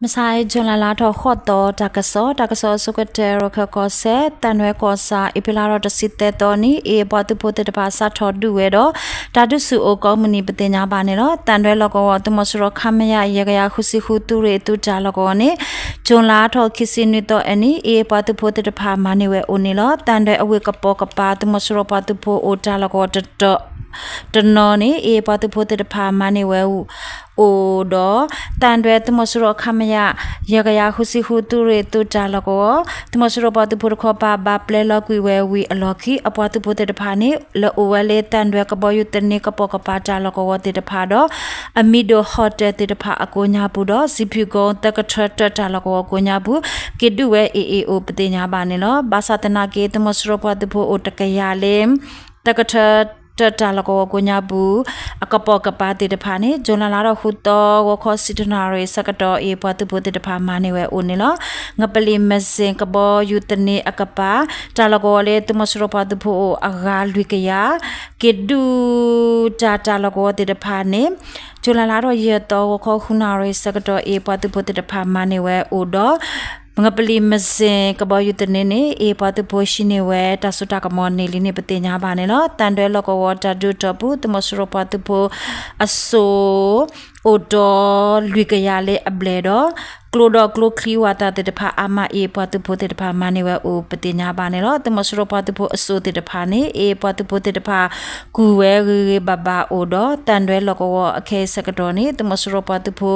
မုၢ်ဆါအံၤ ဇွန်လလါထီၣ်ဃိးသီ တၢ်ကစီၣ်, တၢ်ကစီၣ်အဆိကတၢၢ် ရခၢၣ်ကီၢ်စဲၣ် သံတွဲကီၢ်ဆၣ် အ့ဖြ့လါထီၣ်တဆံသၢသီနံၤ အ့ၣ်ပှၤသုးဖိသ့ၣ်တဖၣ် စးထီၣ်ဒုးဝဲဒီး တၢ်ဒုးဆူၣ်အိၣ်ကိးမုၢ်နံၤ ပသ့ၣ်ညါဘၣ်န့ၣ်လီၤ. သံတွဲလီၢ်ကဝီၤ သုးမီၤစိရိၤ ခမရ ယဲၢ်ကယၤဃုဆံဃု သုးရ့ၣ်အသုးတၢ်လီၢ်ကဝီၤန့ၣ် ဇွန်လါထီၣ်ခံဆံနွံသီအနံၤ အ့ၣ်ပှၤသုးဖိသ့ၣ်တဖၣ် မၤန့ၢ်ဝဲအိၣ်န့ၣ်လီၤ. သံတွဲအဝ့ၢ်ကပိာ်ကပၤ သုးမီၤစိရိၤပှၤသုးဖိအိၣ်တၢ်လီၢ်ကဝီၤတတီၤ တနီၤန့ၣ် အ့ၣ်ပှၤသုးဖိသ့ၣ်တဖၣ် မၤန့ၢ်ဝဲအိၣ်ဒီး သံတွဲသုးမီၤစိရိၤ ခမရ ယဲၢ်ကယၤဃုဆံဃု သုးရ့ၣ်သုးတၢ်လီၢ်ကဝီၤ သုးမီၤစိရိၤပှၤသုးဖိတခီပၤ ဘၣ်ပျဲလီၤကွံာ်ဝဲဝံၤအလီၢ်ခံ အပှၤသုးဖိသ့ၣ်တဖၣ်န့ၣ် လဲၤအိၣ်ဝဲလၢသံတွဲကဘီယူၤသန့ကပိာ်ကပၤတၢ်လီၢ်ကဝီၤသ့ၣ်တဖၣ်ဒီး အမံၤဒိၣ်ဟီၣ်တဲၣ်သ့ၣ်တဖၣ်အကိးညါပူၤဒီး စံးဖံးကိသၢကထၢတၢ်လီၢ်ကဝီၤကိးညါပူၤ က့ၤဒုးဝဲအ့ၣ်အ့ၣ်အိၣ် ပသ့ၣ်ညါဘၣ်န့ၣ်လီၤ. ဘၣ်ဆၣ်သနာ်က့ သုးမီၤစိရိၤပှၤသုးဖိအိၣ်တကယၤလၢ သၢကထၢတၢ်လီၢ်ကဝီၤကိးညါပူၤ အကပိာ်ကပၤသ့ၣ်တဖၣ်န့ၣ် ဇွန်လလါထီၣ်ဃုသီ ဂီၤခီဆံတၢနၣ်ရံၣ်ဆၢကတီၢ် အ့ၣ်ပှၤသုးဖိသ့ၣ်တဖၣ် မၤန့ၢ်ဝဲအိၣ်န့ၣ်လီၤ. ငပလံၣ်မ့ၢ်စ့ၣ် ကဘီယူၤသန့အကပၤ တၢ်လီၢ်ကဝီၤလၢ သုးမီၤစိရိၤပှၤသုးဖိအိၣ်အဂၤလွံၢ်ကယၤ က့ၤဒုးတၢ်တၢ်လီၢ်ကဝီၤသ့ၣ်တဖၣ်န့ၣ် ဇွန်လလါထီၣ်ယဲၢ်သီ ဂီၤခီဃုနၣ်ရံၣ်ဆၢကတီၢ် အ့ၣ်ပှၤသုးဖိသ့ၣ်တဖၣ် မၤန့ၢ်ဝဲအိၣ်ဒီး ငပလံၣ်မ့ၢ်စ့ၣ် ကဘီယူၤသန့န့ၣ် အ့ၣ်ပှၤသုးဖိဟံးန့ၢ်ဝဲ တၢ်စိတၢ်ကမီၤန့ၢ်လံန့ၣ် ပသ့ၣ်ညါဘၣ်န့ၣ်လီၤ. သံတွဲလီၢ်ကဝီၤတၢ်ဒုးအတီၢ်ပူၤ သုးမီၤစိရိၤပှၤသုးဖိအစိၣ် အိၣ်တီၢ်လွံၢ်ကယၤလၢအဘျဲၣ်ဒီး ကျိဒီးကျိချံဝးသးသ့ၣ်တဖၣ် အါမးအ့ၣ်ပှၤသုးဖိသ့ၣ်တဖၣ် မၤန့ၢ်ဝဲအိၣ် ပသ့ၣ်ညါဘၣ်န့ၣ်လီၤ. သုးမီၤစိရိၤပှၤသုးဖိအစိၣ်သ့ၣ်တဖၣ်န့ၣ် အ့ၣ်ပှၤသုးဖိသ့ၣ်တဖၣ် ကူၢ်ဝဲဂ့ၤဂ့ၤဘၣ်ဘၣ်အိၣ်ဒီး သံတွဲလီၢ်ကဝီၤအခဲအံၤဆၢကတီၢ်န့ၣ် သုးမီၤစိရိၤပှၤသုးဖိ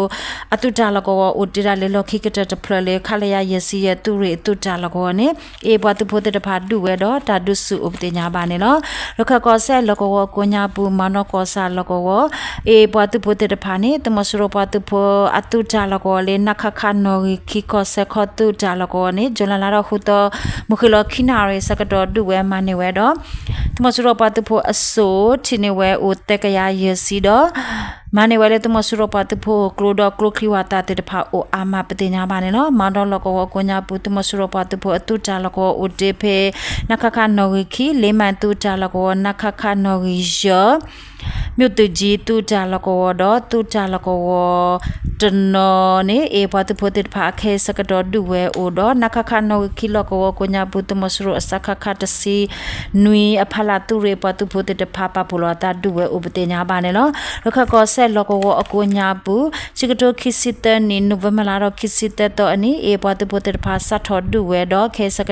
အသုးတၢ်လီၢ်ကဝီၤအိၣ်တ့ၢ်ဒၣ်လၢလီၢ်ခံကတၢၢ်တဖျၢၣ်လၢ ခလရ ယဲၢ်ဆံယဲၢ် သုးရ့ၣ်အသုးတၢ်လီၢ်ကဝီၤန့ၣ် အ့ၣ်ပှၤသုးဖိသ့ၣ်တဖၣ်ဒုးဝဲဒီး တၢ်ဒုးဆူၣ်အိၣ် ပသ့ၣ်ညါဘၣ်န့ၣ်လီၤ. ရခၢၣ်ကီၢ်စဲၣ်လီၢ်ကဝီၤကိးညါပူၤ မၤနီၢ်ကီၢ်ဆၣ်လီၢ်ကဝီၤ အ့ၣ်ပှၤသုးဖိသ့ၣ်တဖၣ်န့ၣ် သုးမီၤစိရိၤပှၤသုးဖိအသုးတၢ်လီၢ်ကဝီၤလၢ နခခ နီၣ်ဂံၢ်ခံကီၢ်စဲၣ်ခီသုးတၢ်လီၢ်ကဝီၤန့ၣ် ဇွန်လလါထီၣ်ဃုသီ မုၢ်ဃ့ၢ်လီၤခံနၣ်ရံၣ်ဆၢကတီၢ် ဒုးဝဲမၤန့ၢ်ဝဲဒီး သုးမီၤစိရိၤပှၤသုးဖိအစိၣ် ထံၣ်န့ၢ်ဝဲအိၣ်သၢကယၤယဲၢ်ဆံဒီး မၤန့ၢ်ဝဲလၢသုးမီၤစိရိၤပှၤသုးဖိကျိဒီးကျိချံဝးသးသ့ၣ်တဖၣ်အိၣ်အါမး ပသ့ၣ်ညါဘၣ်န့ၣ်လီၤ. မၤနီၢ်လီၢ်ကဝီၤကိးညါပူၤ သုးမီၤစိရိၤပှၤသုးဖိအသုးတၢ်လီၢ်ကဝီၤအိၣ်တ့ၢ်ဖဲ နခခ နီၣ်ဂံၢ်ခံ လ့မၢ်သုးတၢ်လီၢ်ကဝီၤ နခခ နီၣ်ဂံၢ်ယဲၢ် မၠိၣ်သုးကၠံသုးတၢ်လီၢ်ကဝီၤဒီး သုးတၢ်လီၢ်ကဝီၤတနီၤန့ၣ် အ့ၣ်ပှၤသုးဖိသ့ၣ်တဖၣ်အခဲအံၤဆၢကတီၢ်ဒုးဝဲအိၣ်ဒီး နခခ နီၣ်ဂံၢ်ခံလီၢ်ကဝီၤကိးညါပူၤ သုးမီၤစိရိၤအစခခ တဆံနွံအဖီလာ် သုးရ့ၣ်ပှၤသုးဖိသ့ၣ်တဖၣ် ပာ်ဖှိၣ်လီၤအသးဒုးဝဲအိၣ် ပသ့ၣ်ညါဘၣ်န့ၣ်လီၤ. ရခၢၣ်ကီၢ်စဲၣ်လီၢ်ကဝီၤအကိးညါပူၤ ခံကထိခံဆံသၢနံၣ် နိၣ်ဝ့ဘၢၣ်လါထီၣ်ခံဆံသၢသီအနံၤ အ့ၣ်ပှၤသုးဖိသ့ၣ်တဖၣ် စးထီၣ်ဒုးဝဲဒီး ခဲအံၤဆၢက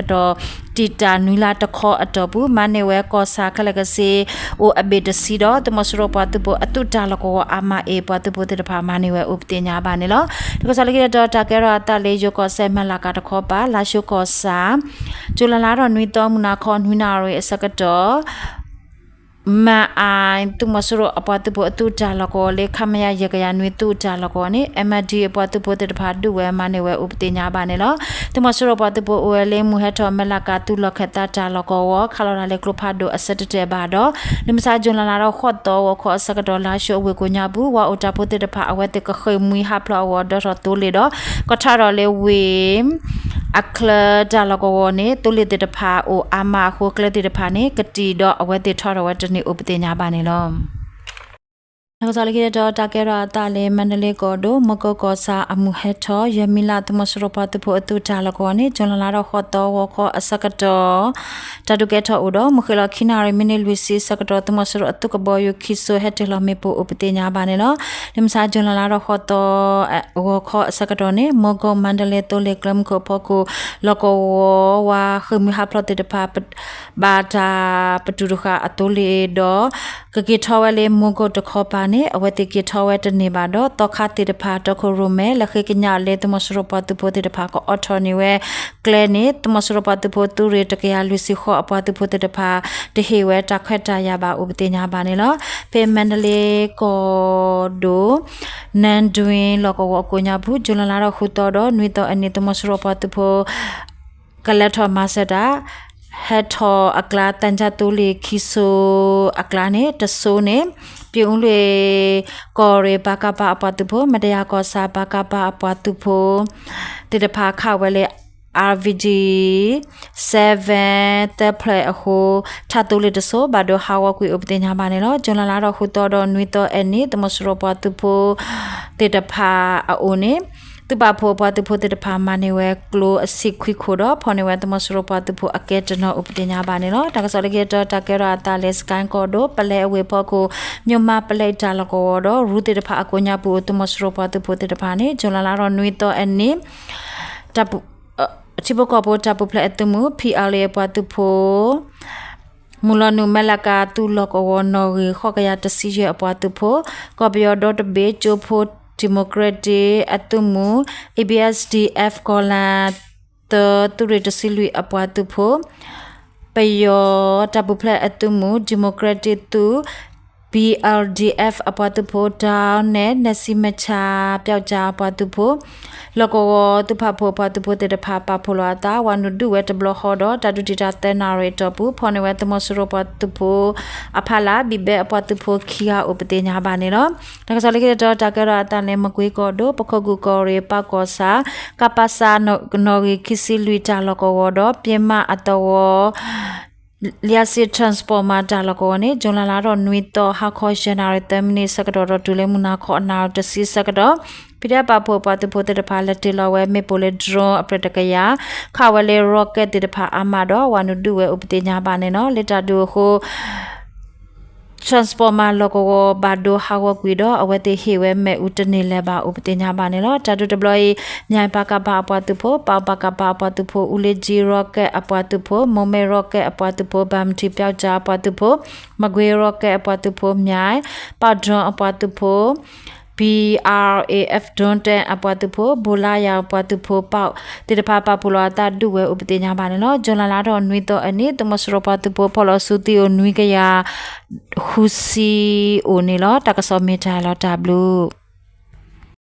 တီၢ် တံာ်တာ်နွံလါတခီအတီၢ်ပူၤ မၤန့ၢ်ဝဲကီၢ်ဆၣ်ခဲလၢာ်ကဆ့ အိၣ်အဘ့ၣ်တဆံဒီး သုးမီၤစိရိၤပှၤသုးဖိအသုးတၢ်လီၢ်ကဝီၤအါမး အ့ၣ်ပှၤသုးဖိသ့ၣ်တဖၣ် မၤန့ၢ်ဝဲအိၣ် ပသ့ၣ်ညါဘၣ်န့ၣ်လီၤ. တၢ်ကစီၣ်လၢခံတတီၤ တၢ်ကဲထီၣ်အသးလၢယိၤကီၢ်စဲၣ် မဲၢ်လးကၤတခီပၤ လါၡိကီၢ်ဆၣ် ကၠူၤလါလါထီၣ်နွံသီ မုၢ်နၤခီနွံနၣ်ရံၣ်အဆၢကတီၢ် မၢ်အၣ် သုးမီၤစိရိၤအပှၤသုးဖိအသုးတၢ်လီၢ်ကဝီၤလၢ ခမရ ယဲၢ်ကယၤနွံ သုးတၢ်လီၢ်ကဝီၤန့ၣ် MNDAA အပှၤသုးဖိသ့ၣ်တဖၣ် ဒုးဝဲမၤန့ၢ်ဝဲအိၣ် ပသ့ၣ်ညါဘၣ်န့ၣ်လီၤ. သုးမီၤစိရိၤပှၤသုးဖိအိၣ်ဝဲလၢ မုၢ်ဟဲထီၣ် မဲၢ်လးကၤသုးလီၢ်ခၢၣ်သးတၢ်လီၢ်ကဝီၤ ခးလီၤတၢ်လၢကျိဖးဒိၣ်အဆၢတတဲာ်ဘၣ်ဒီး လၢမုၢ်ဆါ ကၠူၤလါလါထီၣ်ဃိးသီ ဂီၤခီအဆၢကတီၢ် လါၡိအဝ့ၢ်ကိးညါပူၤ ဝါအိၣ်တၢ်ဖိသ့ၣ်တဖၣ် အဝဲသ့ၣ်ကဃ့ၢ်မှံဟးဖျိးအဂီၢ် ဒီးထီၣ်သိလ့ၣ်ဒီး ကထီၣ်ထီၣ်လၢဝ့ၢ် အချၢတၢ်လီၢ်ကဝီၤန့ၣ် သိလ့ၣ်သ့ၣ်တဖၣ်အိၣ်အါမးအဃိ ကျဲသ့ၣ်တဖၣ်န့ၣ် ကတံာ်ဒီးအဝဲသ့ၣ်ထီၣ်ထီၣ်ဝဲတန့ၢ်အိၣ် ပသ့ၣ်ညါဘၣ်န့ၣ်လီၤ. တၢ်ကစီၣ်လၢခံတတီၤ တၢ်ကဲထီၣ်အသးလၢ မါဒလ့ကီၢ်ဒိၣ် မီၢ်ကိၢ်ကီၢ်ဆၣ်အမုၢ်ဟဲထီၣ် ယဲၢ်မံလါ သုးမီၤစိရိၤပှၤသုးဖိအသုးတၢ်လီၢ်ကဝီၤန့ၣ် ကၠူၤလါလါထီၣ်ဃိးသီ ဂီၤခီအဆၢကတီၢ် တၢ်ဒုးကဲထီၣ်အိၣ်ဒီး မုၢ်ဃ့ၢ်လီၤခံနၣ်ရံၣ် မံးနံးလွံၢ်ဆံဆၢကတီၢ် သုးမီၤစိရိၤအသုးကဘီယူၤခံစိၤ ဟဲတ့ၢ်လီၤမ့ၣ်ပိၢ်အိၣ် ပသ့ၣ်ညါဘၣ်န့ၣ်လီၤ. လၢမုၢ်ဆါ ကၠူၤလါလါထီၣ်ဃိးသီ ဂီၤခီအဆၢကတီၢ်န့ၣ် မီၢ်ကိၢ် မါဒလ့ သိလ့ၣ်ကျဲမုၢ်ခိၣ်ဖီခိၣ် လီၢ်ကဝီၤဝါ ဃ့ၢ်မှံဟးဖျိးသ့ၣ်တဖၣ် ဘၣ်တၢ်ပတုာ်တဃာ်အသိလ့ၣ်ဒီး ကက့ၤထီၣ်ဝဲလၢ မီၢ်ကိၢ်တခီပၤန့ၣ် အဝဲသ့ၣ်က့ၤထီၣ်ဝဲတန့ၢ်ဘၣ်ဒီး သီခါသ့ၣ်တဖၣ် တီခိၣ်ရိၣ်မဲ လၢဃ့ကညးလၢ သုးမီၤစိရိၤပှၤသုးဖိသ့ၣ်တဖၣ် ကအိးထီၣ်န့ၢ်ဝဲကျဲန့ၣ် သုးမီၤစိရိၤပှၤသုးဖိ သုးရ့ၣ်တကယၤလွံၢ်ဆံဃိးအပှၤသုးဖိသ့ၣ်တဖၣ် တဟ့ၣ်ဝဲတၢ်ခွဲးတၢ်ယာ်ဘၣ်အိၣ် ပသ့ၣ်ညါဘၣ်န့ၣ်လီၤ. ဖဲမါဒလ့ကီၢ်ဒိၣ် နၢၣ်ဒွံလီၢ်ကဝီၤအကိးညါပူၤ ကၠူၤလါလါထီၣ်ဃုသီဒီးနွံသီအနံၤ သုးမီၤစိရိၤပှၤသုးဖိ ကလဲၤထီၣ်မၤစၢၤတၢ် ဟဲထီၣ်အကျါ သၣ်ကၠၣ်သိလ့ၣ်ခံစိၤအကျါန့ၣ် တစိၤန့ၣ် ပြင်ဦးလွင်ကီၢ်ရ့ၣ် ပကဖ အပှၤသုးဖိ မတယၤကီၢ်ဆၣ် ပကဖ အပှၤသုးဖိသ့ၣ်တဖၣ်ခးဝဲလၢ RPG seven သၢဖျၢၣ်အဃိ ထးသိလ့ၣ်တစိၤ ဘၣ်ဒိဟးဂီၤကွံာ်အိၣ် ပသ့ၣ်ညါဘၣ်န့ၣ်လီၤ. ကၠူၤလါလါထီၣ်ဃုသီဒီးနွံသီအနံၤ သုးမီၤစိရိၤပှၤသုးဖိသ့ၣ်တဖၣ်အအိၣ်န့ၣ် သုးပာ်ဖှိၣ်အပှၤသုးဖိသ့ၣ်တဖၣ် မၤန့ၢ်ဝဲကျိအဆံခွံခိၣ်ဒီး ဖီၣ်န့ၢ်ဝဲသုးမီၤစိရိၤပှၤသုးဖိအကဲတနီၤအိၣ်ပသ့ၣ်ညါဘၣ်န့ၣ်လီၤ. တၢ်ကစီၣ်လၢခံတတီၤ တၢ်ကဲထီၣ်အသးလၢ စကဲၣ်ကီၢ်ဒိၣ် ပလဲအဝ့ၢ်ဖီခိၣ် မၠိၣ်မးပလဲတၢ်လီၢ်ကဝီၤဒီး ရူသ့ၣ်တဖၣ်အကိးညါပူၤအိၣ် သုးမီၤစိရိၤပှၤသုးဖိသ့ၣ်တဖၣ်န့ၣ် ကၠူၤလဲလါထီၣ်နွံသီအနံၤ ထံဖိကီၢ်ဖိတၢ်ပူၤဖျဲးအသုးမုၢ် ဖံးအၣ်လ့ၣ် အပှၤသုးဖိ မုၢ်လီၤနုာ်မဲၢ်လးကၤ သုးလီၢ်ကဝီၤနီၣ်ဂံၢ် ဃိးကယၤတဆံယဲၢ်အပှၤသုးဖိ, ကီၢ်ပယီၤဒီတဘ့ၣ် ကၠိဖိ ဒံၣ်မိၣ်ကရ့တံၣ်အသုးမုၢ် A B S D F ကီၢ်လၢ သၢ သုးရ့ၣ်တဆံလွံၢ်အပှၤသုးဖိ, ပယီၤတၢ်ပူၤဖျဲးအသုးမုၢ် ဒံၣ်မိၣ်ကရ့တံၣ်သုး B L D F အပှၤသုးဖိ ဒီးနဲၣ် နဲၣ်စံမဲၣ်ဆၣ် ပျောက်ကျား အပှၤသုးဖိ လီၢ်ကဝီၤသုးပာ်ဖှိၣ်အပှၤသုးဖိသ့ၣ်တဖၣ် ပာ်ဖှိၣ်လီၤအသး ဝၤနုာ်ဒုးဝဲတဘျီဃီဒီး တၢ်ဒုးတံာ်တာ်သၢနၣ်ရံၣ်အတီၢ်ပူၤ ဖီၣ်န့ၢ်ဝဲသုးမီၤစိရိၤပှၤသုးဖိအဖီလာ် ဘံၣ်ဘဲအပှၤသုးဖိခံဂၤအိၣ်ပသ့ၣ်ညါဘၣ်န့ၣ်လီၤ. တၢ်ကစီၣ်လၢခံတတီၤ တၢ်ကဲထီၣ်အသးလၢ မကွ့ကီၢ်ဒိၣ် ပခိၣ်ကူၣ်ကီၢ်ရ့ၣ် ပၢ်ကီၢ်ဆၣ် ကပစ နီၣ်ဂံၢ်ခံဆံလွံၢ်တၢ်လီၢ်ကဝီၤဒီး ပျ့မးအသဝီ လံာ်စ့ transformer တၢ်လီၢ်ကဝီၤန့ၣ် ကၠူၤလဲလါထီၣ်နွံသီ ဟါခီယဲၢ်နၣ်ရံၣ်သၢမံးနံးဆၢကတီၢ်ဒီး တုၤလၢမုၢ်နၤခီအနၣ်ရံၣ်တဆံဆၢကတီၢ် ဖံးဒဲးပာ်ဖှိၣ်ပှၤသုးဖိသ့ၣ်တဖၣ် လဲၤတ့ၢ်လီၤဝဲမ့ၣ်ပိၢ်လၢ drone အပြဲၢ်တကယၤ ခးဝဲလၢ rocket သ့ၣ်တဖၣ်အါမးဒီး ဝၤနုာ်ဒုးဝဲအိၣ်ပသ့ၣ်ညါဘၣ်န့ၣ်လီၤ. လၢတၢ်ဒုးအဃိ transformer လီၢ်ကဝီၤဘၣ်ဒိဟးဂီၤကွံာ်ဒီး အဝဲသ့ၣ်ဟ့ၣ်ဝဲမ့ၣ်အူတန့ၢ်လၢၤဘၣ်အိၣ်ပသ့ၣ်ညါဘၣ်န့ၣ်လီၤ. တၢ်ဒုးတဘျီအံၤ မြိုင် ပကဖ အပှၤသုးဖိ, ပေါင် ပကဖ အပှၤသုးဖိ, ဦးလေးကြီး rocket အပှၤသုးဖိ, မိုးမိတ် rocket အပှၤသုးဖိ, ဘၣ်မထံ ပျောက်ကျား အပှၤသုးဖိ, မကွေး rocket အပှၤသုးဖိ, မြိုင် ပေါက် drone အပှၤသုးဖိ, B R A F drone တဲ အပှၤသုးဖိ, ဘိးလါယၤ အပှၤသုးဖိ ပေါက် သ့ၣ်တဖၣ် ပာ်ဖှိၣ်လီၤအသးဒုးဝဲအိၣ်ပသ့ၣ်ညါဘၣ်န့ၣ်လီၤ. ကၠူၤလဲလါထီၣ်နွံသီအနံၤ သုးမီၤစိရိၤပှၤသုးဖိ ဖီၣ်လီၤစုသံအိၣ်နွံကယၤဃုဆံအိၣ်န့ၣ်လီၤ. တၢ်ကစီၣ်မ့ၢ်တၢ်လီၤတၢ်ဘျုး